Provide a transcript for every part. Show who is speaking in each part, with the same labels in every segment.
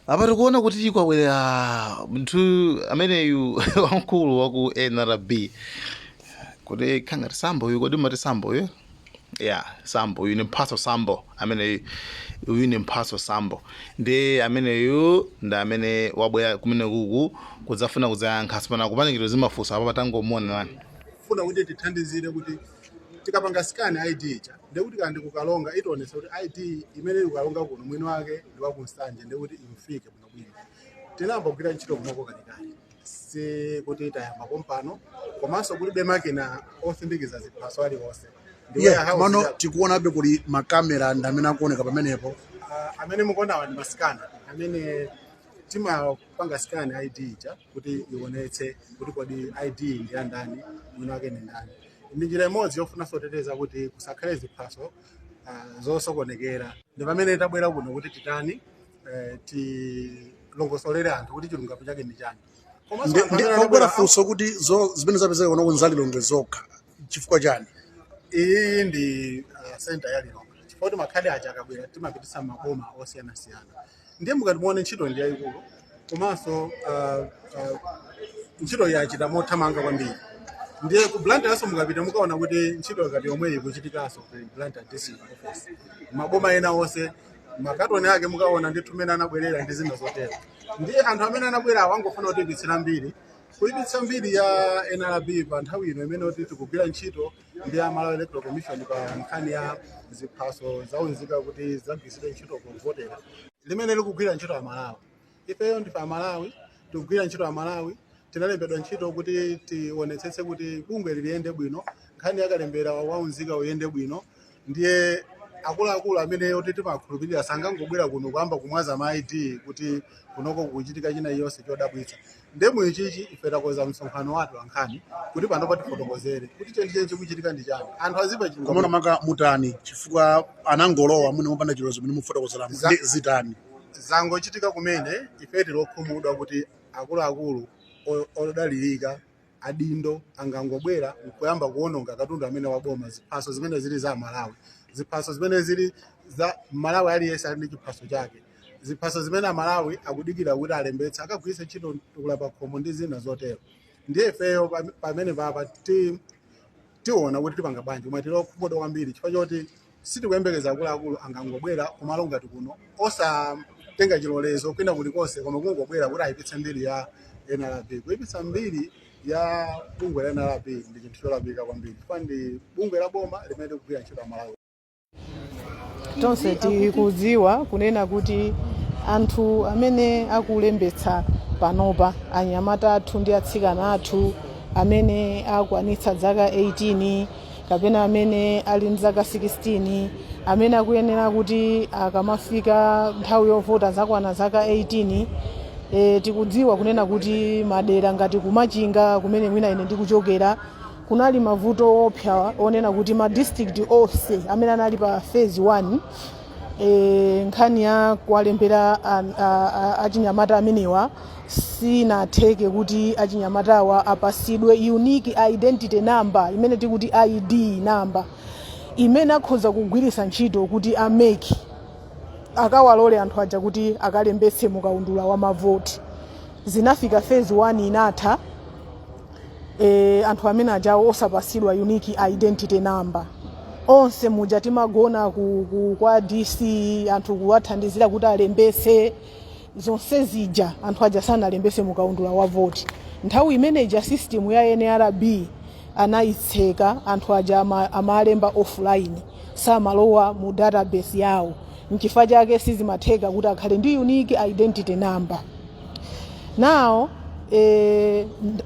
Speaker 1: Apa tikuona kuti kwabwera munthu ameneyu, wamkulu waku NRB, kuti khangati Sambo uyu. Kodi mati Sambo uyu? Ya, Sambo uyu ni Mphaso Sambo ameneyu. Uyu ni Mphaso Sambo, ndi ameneyu ndi amene wabwera kumene kuku kudzafuna kudzayankha sipana kupanikiro zimafunso. Apa patangomuona nani.
Speaker 2: Funa kuti tithandizire kuti tikapanga scan ID ija, ndekuti kandi kukalonga itionesa kuti ID imene ili kukalonga kuno mwini wake ndi wakunsanje, ndekuti imfike bwinobwino. Tinayamba kugwira ntchito kunoko kalekale, si kuti tayamba pompano, komanso kulibe makina osindikiza ziphaso aliwonse. Ndi warehouse.
Speaker 3: Mano tikuonabe kuli makamera ndi amene akuoneka pamenepo.
Speaker 2: Amene mukuonawa ndi ma scanner amene timapanga scan ID ija kuti ionetse kuti kodi ID ndi ya ndani, mwini wake ndi ndani. Ndi njira imodzi yofunanso kuteteza kuti kusakhale ziphaso zosokonekera. Ndi pamene tabwera kuno kuti titani, tilongosolere anthu kuti chilungamo chake ndi chani. Komanso anthu amene
Speaker 3: Pabwera
Speaker 2: anabwera
Speaker 3: funso kuti zimene zapezeka kuno kunzalilongwe zokha, chifukwa chani?
Speaker 2: Iyi ndi center ya Lilongwe, chifukwa kuti makhadi aja akabwera timapitisa maboma osiyanasiyana. Ndiye mukati muone, ntchito ndi yayikulu, komanso ntchito yachita mothamanga kwambiri. Ndiye ku Blantyre mukapita mukaona kuti ntchito ngati yomweyi ikuchitikanso ku Blantyre District Office, maboma ena onse makatoni ake mukaona ndithu mmene anabwerera ndi zina zotero. Ndiye anthu amene anabwera awo angofuna kutipitsira mbiri, kuyipitsa mbiri ya NRB pa nthawi ino imene kuti tikugwira ntchito ndi a Malawi Electoral Commission pa nkhani ya ziphaso zaunzika kuti zagwiritsidwe ntchito povotera, limene likugwira ntchito Amalawi. Ifeyo ndife Amalawi, tikugwira ntchito Amalawi. Tinalembedwa ntchito kuti tionetsetse kuti bungwe liliyende bwino, nkhani yakalembera waunzika uyende bwino. Ndiye akuluakulu amene oti timakhulupirira sangangobwera kuno kuyamba kumwaza ma ID kuti kunoko kuchitika china iliyonse chodabwitsa. Ndiye muichichi ife takonza msonkhano wathu wankhani kuti panopa tifotokozere kuti chenicheni chikuchitika ndi chani, anthu azipa chilungamo.
Speaker 3: Komano maka mutani? Chifukwa anangolowa mwina mopanda chilolezo mene mufotokozeramo. Ndi zitani?
Speaker 2: Zangochitika kumene. Ife tilokhumudwa kuti akuluakulu odalirika, adindo, angangobwera nkuyamba kuwononga katundu amene waboma, ziphaso zimene zili za Malawi, ziphaso zimene zili za Malawi. Aliyense ali ndi chiphaso chake, ziphaso zimene Amalawi akudikira kuti alembetse akagwiritse ntchito mtukula pakhomo ndi zina zotero. Ndiye ifeyo pamene papa tiona kuti tipanga bwanji, koma tilokhumudwa kwambiri chifukwa choti sitikuyembekeza akuluakulu angangobwera kumalo ngati kuno osatenga chilolezo kwina kulikonse, koma kungobwera kuti ayipitse mbiri ya NRB. Kuyipitsa mbiri ya bungwe la NRB ndi chinthu cholakwika kwambiri, chifukwa ndi bungwe la boma limene likugwira ntchito Amalawi.
Speaker 4: Tonse tikudziwa kunena kuti anthu amene akulembetsa panopa, anyamata athu ndi atsikana athu amene akwanitsa zaka 18 kapena amene ali ndi zaka 16, amene akuyenera kuti akamafika nthawi yovota zakwana zaka 18, tikudziwa kunena kuti madera ngati kumachinga kumene mwina ine ndikuchokera kunali mavuto opsa onena kuti ma district onse amene anali pa phase 1, nkhani ya kuwalembera achinyamata amenewa sinatheke kuti achinyamatawa apasidwe unique identity number, imene tikuti ID number, imene akhoza kugwiritsa ntchito kuti a MEC akawalole anthu aja kuti akalembetse mukaundula wa mavoti. Zinafika phase 1 inatha, anthu amene ajawo osapasidwa unique identity number. Onse muja timagona kwa DC, anthu kuwathandizira kuti alembetse zonse zija, anthu aja sanalembetse mukaundula wa voti. Nthawi imeneja system ya NRB anayitseka, anthu aja amalemba offline, samalowa mu database yawo. Nchifukwa chake sizimatheka kuti akhale ndi unique identity number. Now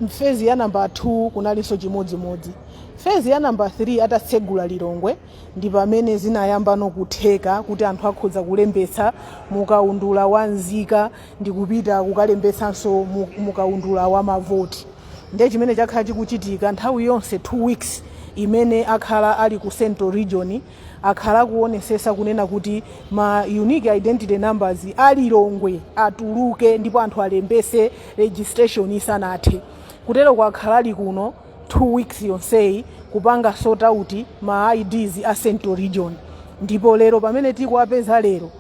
Speaker 4: phase ya number 2 kunalinso chimodzimodzi. Phase ya number 3, atatsegula Lilongwe, ndi pamene zinayamba nokutheka kuti anthu akhoza kulembetsa mukaundula wa nzika ndi kupita kukalembetsanso mukaundula wa mavoti. Ndiye chimene chakhala chikuchitika nthawi yonse 2 weeks imene akhala ali ku Central Region, akhala akuonesesa kunena kuti ma unique identity numbers alilongwe atuluke ndipo anthu alembese registration isanathe. Kutero kwakhala ali kuno 2 weeks yonseyi kupanga sort out ma IDs a Central Region, ndipo lero pamene tikuwapeza lero,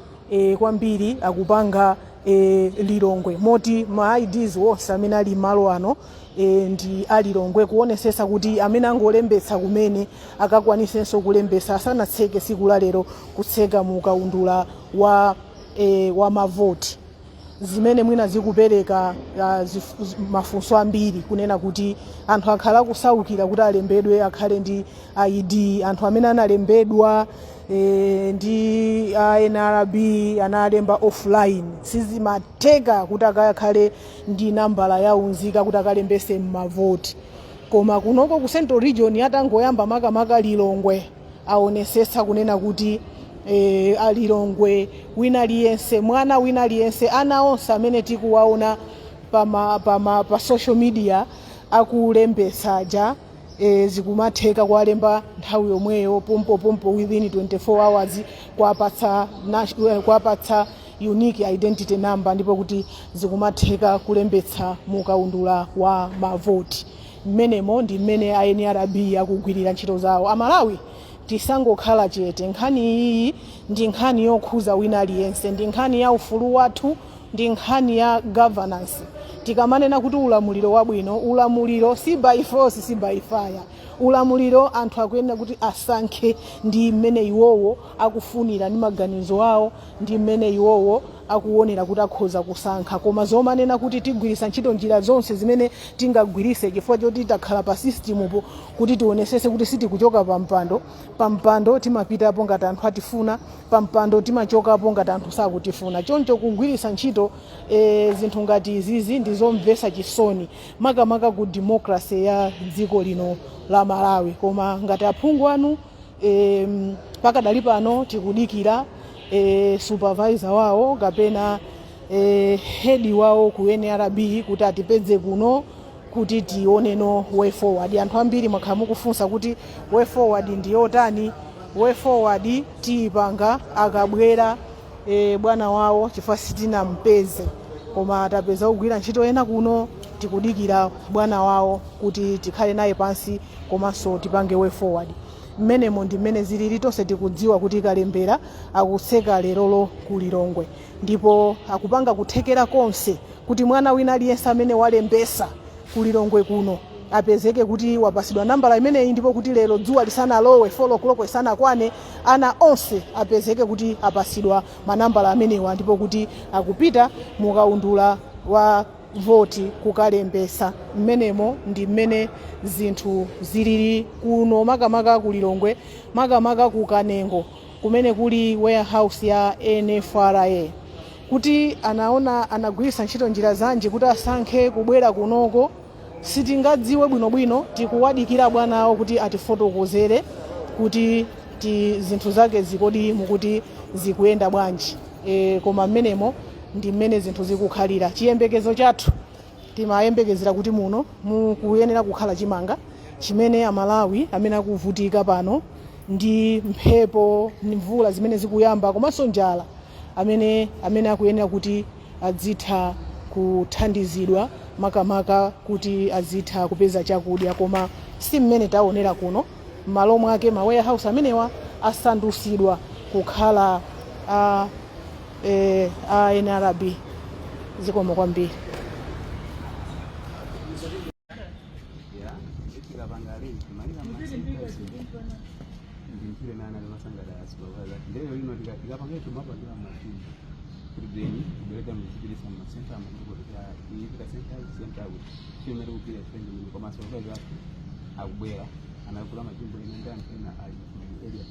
Speaker 4: kwambiri akupanga Lilongwe, moti ma IDs wonse amene ali malo ano ndi alilongwe, kuonesesa kuti amene angolembetsa kumene akakwanisenso kulembetsa asanatseke siku la lero, kutseka mu kaundula wa mavoti, zimene mwina zikupereka mafunso ambiri kunena kuti anthu akhala akusaukira kuti alembedwe, akhale ndi ID. Anthu amene analembedwa ndi a NRB analemba offline, sizimatheka kuti akakhale ndi nambala ya unzika kuti akalembese mmavoti. Koma kunoko ku Central Region, atangoyamba makamaka Lilongwe, aonesesa kunena kuti alilongwe wina aliyense, mwana wina aliyense, ana onse amene tikuwaona pa social media akulembetsa ja, zikumatheka kuwalemba nthawi yomweyo, pompopompo, within 24 hours kuwapatsa unique identity number, ndipo kuti zikumatheka kulembetsa mukaundula wa mavoti. Mmenemo ndi mmene a NRB akugwirira ntchito zawo. Amalawi, tisangokhala chete. Nkhani iyi ndi nkhani yokhuza wina aliyense, ndi nkhani ya ufulu wathu, ndi nkhani ya governance. Tikamanena kuti ulamuliro wabwino, ulamuliro si by force, si by fire. Ulamuliro anthu akuyenera kuti asankhe ndi mmene iwowo akufunira, ndi maganizo awo, ndi mmene iwowo akuonera kuti akhoza kusankha. Koma zomanena kuti tigwiritsa ntchito njira zonse zimene tingagwiritse chifukwa choti takhala pa system po kuti tionesese kuti sitikuchoka pa mpando, pa mpando timapitapo ngati anthu atifuna, pa mpando timachokapo ngati anthu sakutifuna. Choncho kugwiritsa ntchito zinthu ngati izizi ndi zomvetsa chisoni, makamaka ku democracy ya dziko lino la Malawi. Koma ngati aphungu anu, pakadali pano tikudikira supervisor wawo kapena head wawo ku NRB kuti atipeze kuno kuti tioneno way forward. Anthu ambiri mwakhala mukufunsa kuti way forward ndi yotani. Way forward tiyipanga akabwera bwana wawo, chifukwa sitinampeze, koma tapeza kugwira ntchito ena kuno. Tikudikira bwana wawo kuti tikhale naye pansi komanso tipange way forward. Mmenemo ndi mmene zilili. Tonse tikudziwa kuti kalembera akutseka lerolo ku Lilongwe, ndipo akupanga kuthekera konse kuti mwana wina aliyense amene walembesa ku Lilongwe kuno apezeke kuti wapasidwa nambala imeneyi, ndipo kuti lero dzuwa lisanalowe, 4 o'clock isanakwane, ana onse apezeke kuti apasidwa manambala amenewa, ndipo kuti akupita mukaundula wa voti kukalembesa. Mmenemo ndi mmene zinthu zilili kuno, makamaka ku Lilongwe, makamaka ku Kanengo kumene kuli warehouse ya NFRA. Kuti anaona anagwiritsa ntchito njira zanji kuti asankhe kubwera kunoko, sitingadziwe bwinobwino. Tikuwadikira bwanawo kuti atifotokozere kuti ti zinthu zake zikodi mukuti zikuyenda bwanji. Koma mmenemo ndi mmene zinthu zikukhalira. Chiyembekezo chathu, timayembekezera kuti muno mukuyenera kukhala chimanga chimene Amalawi amene akuvutika pano ndi mphepo ndi mvula zimene zikuyamba komanso njala, amene akuyenera kuti adzitha kuthandizidwa, makamaka kuti azitha kupeza chakudya, koma si mmene taonera kuno. M'malo mwake ma warehouse amenewa asandusidwa kukhala a NRB. Zikomo kwambiri.
Speaker 5: Tikapanga arrange malira ma centers ndi ntchito imene anali masangala ya supervisor. Ndero lino tikapanga icho mapangira machini kuti then kubwereka muzipitisa ma center amakuti ipita center center kuti ntchito imene tikugwira ife ndi imene. Koma supervisor athu akubwera, anakula majimbo ena ndi anthu ena ali ku Area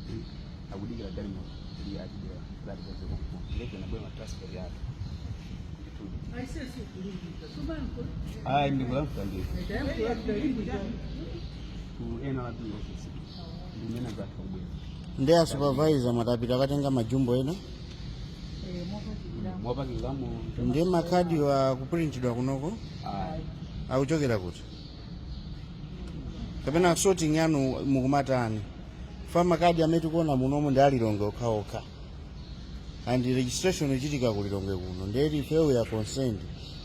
Speaker 5: 3, akudikira galimoto kuti atibwera kuti atipeze konkuno. Ndeko inabwera ma transport yathu. Ayi, ndikulankhula ndi ku NRB office, ndimene zathu kubwera.
Speaker 6: Ndi a supervisor mwatapita akatenga majumbo ena?
Speaker 5: Mwapakizamo.
Speaker 6: Ndi makhadi wa kuprintidwa kunoko?
Speaker 5: Ayi.
Speaker 6: Akuchokera kuti? Kapena sorting yanu mukumatani? Fa makadi amene tikuona munomu ndi alilongwe okhaokha, and registration ichitika ku Lilongwe kuno. Ndeti ife we are concerned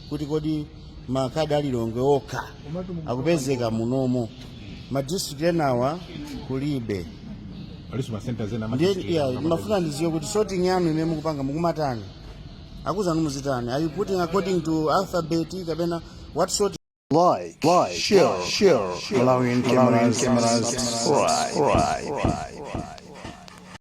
Speaker 6: kuti kodi makhadi alilongwe okha akupezeka munomo, ma district enawa kulibe?
Speaker 7: Aliso ma centers ena.
Speaker 6: Ndiye yeah, mafuna ndiziwe kuti sorting yanu imene mukupanga mukumatani? Akuzani muzitani? Are you putting according to alphabet kapena what sort?
Speaker 7: Like, share, Malawian cameras, subscribe.